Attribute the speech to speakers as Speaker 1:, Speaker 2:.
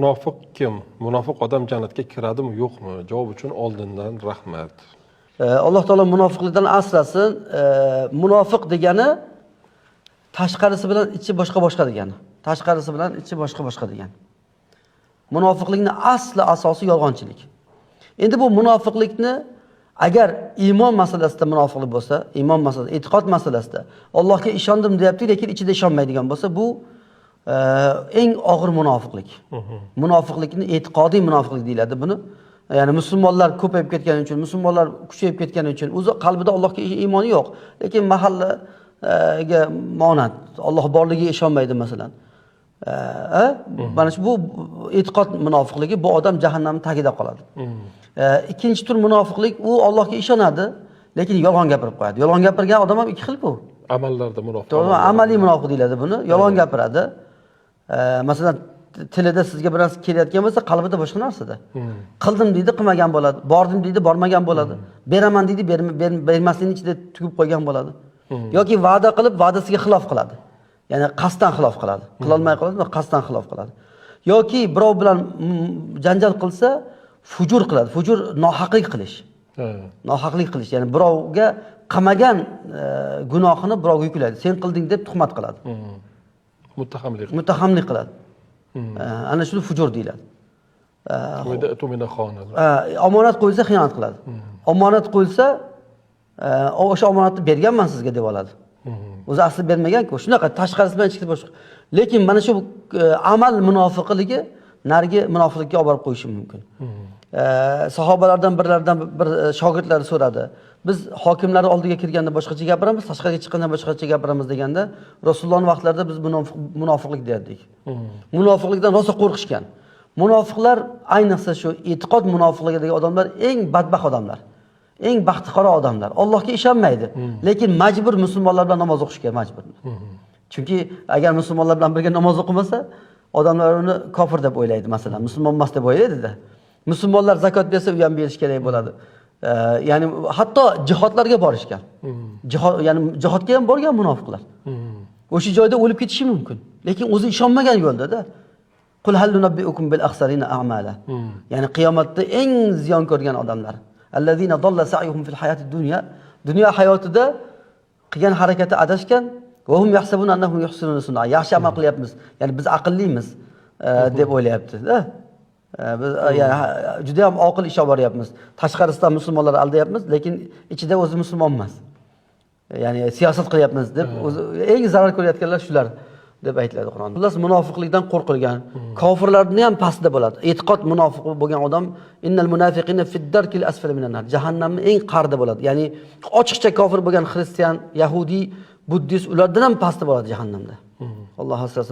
Speaker 1: Munofiq kim? Munofiq odam jannatga kiradimi, yo'qmi? Javob uchun oldindan rahmat.
Speaker 2: Alloh taolo munofiqlikdan asrasin. Munofiq degani tashqarisi bilan ichi boshqa boshqa degani. Tashqarisi bilan ichi boshqa boshqa degani. Munofiqlikni asli asosi yolg'onchilik. Endi bu munofiqlikni agar iymon masalasida munofiqlik bo'lsa, iymon masalasida, e'tiqod masalasida Allohga ishondim deyapti, lekin ichida ishonmaydigan bo'lsa, bu eng og'ir munofiqlik. Munofiqlikni e'tiqodiy munofiqlik deyiladi buni. Ya'ni musulmonlar ko'payib ketgani uchun, musulmonlar kuchayib ketgani uchun o'zi qalbida Allohga iymoni yo'q, lekin mahallaga monand, Alloh borligiga ishonmaydi masalan. Mana shu bu e'tiqod munofiqligi, bu odam jahannamning tagida qoladi. Ikkinchi tur munofiqlik, u Allohga ishonadi, lekin yolg'on gapirib qo'yadi. Yolg'on gapirgan odam ham ikki xil-ku.
Speaker 1: Amallarda munofiq.
Speaker 2: To'g'rimi? Amaliy munofiq deyiladi buni. Yolg'on gapiradi. Masalan, tilida sizga bir narsa kelayotgan bo'lsa, qalbida boshqa narsada. Qildim deydi, qilmagan bo'ladi. Bordim deydi, bormagan bo'ladi. Beraman deydi, bermaslikni ichida tugib qo'ygan bo'ladi. Yoki va'da qilib, va'dasiga xilof qiladi. Ya'ni qasddan xilof qiladi. Qilolmay qoladi, qasddan xilof qiladi. Yoki birov bilan janjal qilsa, fujur qiladi. Fujur nohaqlik qilish. Nohaqlik qilish, ya'ni birovga qilmagan gunohini birovga yuklaydi. Sen qilding deb tuhmat qiladi.
Speaker 1: Muttahamlik.
Speaker 2: Muttahamlik qiladi. Ana shuni fujur deyiladi. Omonat qo'yilsa xiyonat qiladi. Omonat qo'yilsa, o'sha omonatni berganman sizga deb oladi. O'zi asli bermagan-ku. Shunaqa tashqarisi bilan ichki boshqa. Lekin mana shu amal munofiqligi narigi munofiqlikka olib borib qo'yishi mumkin. Sahobalardan birlaridan bir shogirdlari so'radi. Biz hokimlar oldiga kirganda boshqacha gapiramiz, tashqariga chiqqanda boshqacha gapiramiz deganda, Rasulullohning vaqtlarida biz munofiqlik derdik. Munofiqlikdan rosa qo'rqishgan. Munofiqlar ayniqsa shu e'tiqod munofiqligidagi odamlar eng badbaxt odamlar. Eng baxtiqaro odamlar. Allohga ishonmaydi, lekin majbur musulmonlar bilan namoz o'qishga majbur. Chunki agar musulmonlar bilan birga namoz o'qimasa, odamlar uni kofir deb o'ylaydi, masalan, musulmon emas deb o'ylaydi-da. Musulmonlar zakot bersa, u ham berish kerak bo'ladi. Ya'ni hatto jihodlarga borishgan. Jihod, ya'ni jihodga ham borgan munofiqlar. O'sha joyda o'lib ketishi mumkin, lekin o'zi ishonmagan yo'lda-da. Qul hal nunabbiukum bil akhsarina a'mala. Ya'ni qiyomatda eng ziyon ko'rgan odamlar. Allazina dalla sa'yuhum fil hayatid dunya. Dunyo hayotida qilgan harakati adashgan va hum yahsabuna annahum yuhsinuna sun'a. Yaxshi amal qilyapmiz, ya'ni biz aqllimiz deb o'ylayapti-da. Biz ya'ni juda ham oqil ish olib boryapmiz. Tashqarisidan musulmonlarni aldayapmiz, lekin ichida o'zi musulmon emas. Ya'ni siyosat qilyapmiz deb o'zi eng zarar ko'rayotganlar shular deb aytiladi Qur'onda. Xullas munofiqlikdan qo'rqilgan, kofirlarni ham pastida bo'ladi. E'tiqod munofiqi bo'lgan odam innal munafiqina fid-darkil asfali minan nar. Jahannamning eng qa'rida bo'ladi. Ya'ni ochiqcha kofir bo'lgan xristian, yahudi, buddist ulardan ham pastda bo'ladi jahannamda. Alloh asrasin.